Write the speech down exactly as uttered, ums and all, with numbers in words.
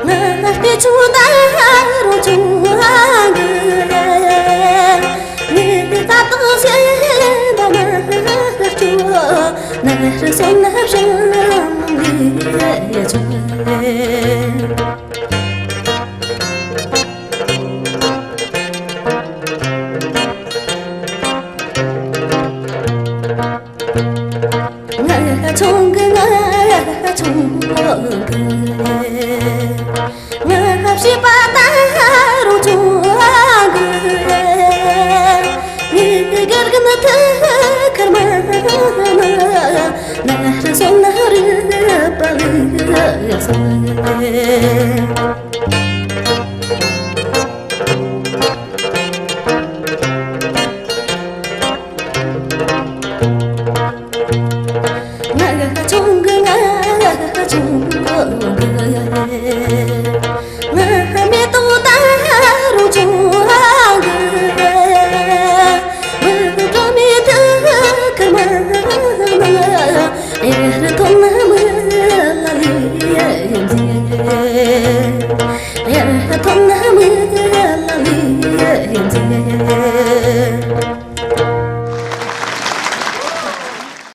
ང་སྐད་ཆུང་ན་རུང་ཆུང་གི། ངའི་ད་དུང་སེམས་པ་མ་སྐྱོ། ནར་སོན་ན་བྱང་གི་ཆུ། ང་ཆུང་གི། ང་ཆུང་གི། ང་བྱིས་པ་ད་རུང་ཆུང་གི། ངའི་དགེ་རྒན་ཐུགས་ཁུར་མ་ན། ནར་སོན་ན་རུས་པ་ལུས་སོང་།